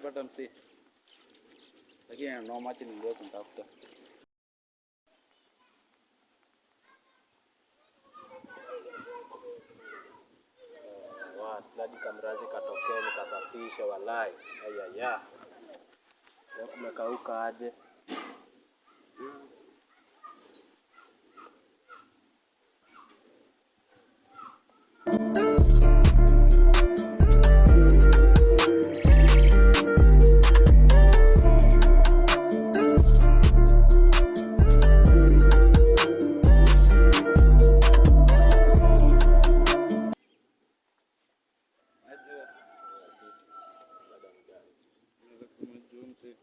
Nipata msee. Lakini noma, acha niendelee kumtafuta. Wa, siladi kamrazi katokee nikasafishe walai. Ayaya. Leo kumekauka aje. Najua. Naweza kumjua msee.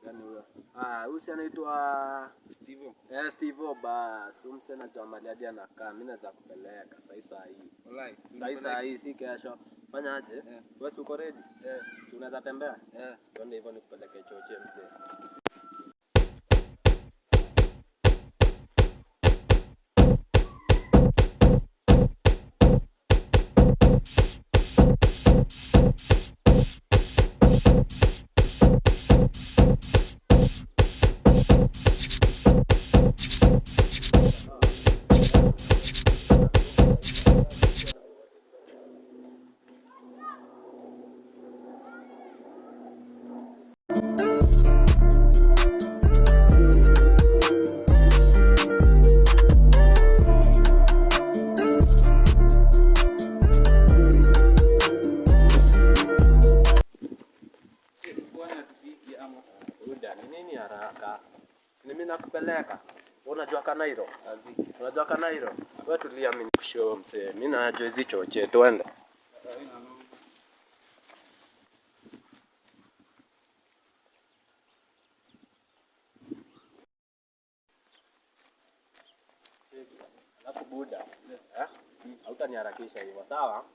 Gani huyo? Ah, huyu si anaitwa Steve. eh, Steve bas. Huyu msee najua mahali hadi anakaa. Mimi naweza kupeleka sahi sahi. Walai. Si Sahi unipeleke? sahi si kesho. Fanya aje? Eh. Wewe si uko ready? Eh. Si unaweza tembea? Eh. Tuende hivyo nikupeleke choche mzee. Msee, kwani hatufiki ama? Buda, ni nini haraka? Si mimi nakupeleka. Wewe unajua Kanairo? Azi. Unajua Kanairo? Wewe tulia, mimi nikushow mzee. Mimi najua hizi choche, twende. Haina noma. Alafu buda, eh? Hautaniharakisha hivyo, sawa?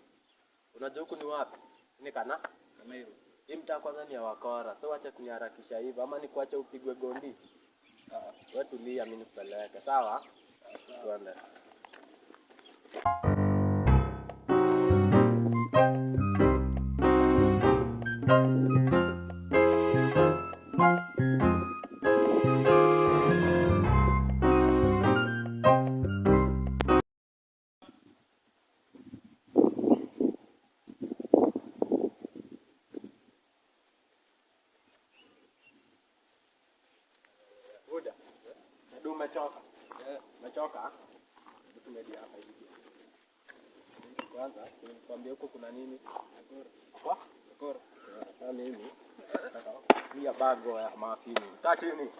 Unajua huku ni wapi? Ni kana? Kanairo. Hii mtaa kwanza ni ya wakora. So acha kuniharakisha hivyo ama nikuache upigwe gondi. Ah. Wewe tulia, mimi nikupeleke, sawa? Twende. Buda. Ndio umechoka. Eh. Umechoka? Hebu tumedi hapa hivi. Kwanza, si nilikwambia huko kuna nini? Akora. Kwa? Akora. Sasa mimi nataka hii ya bago ya mafini. Kaa chini.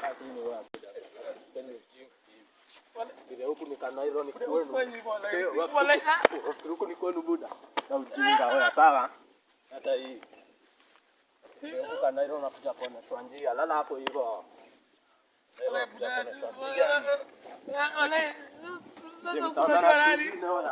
Kaa chini wewe. Sipendi ujinga. Vile huku ni Kanairo ni kwenu. Huku ni kwenu buda. Na ujinga wewe sawa? Hata hii. Vile huku Kanairo unakuja kuonyeshwa njia. Lala hapo hivyo. Lala unakuja kuonyeshwa njia. Mtaonana siku ingine wewe.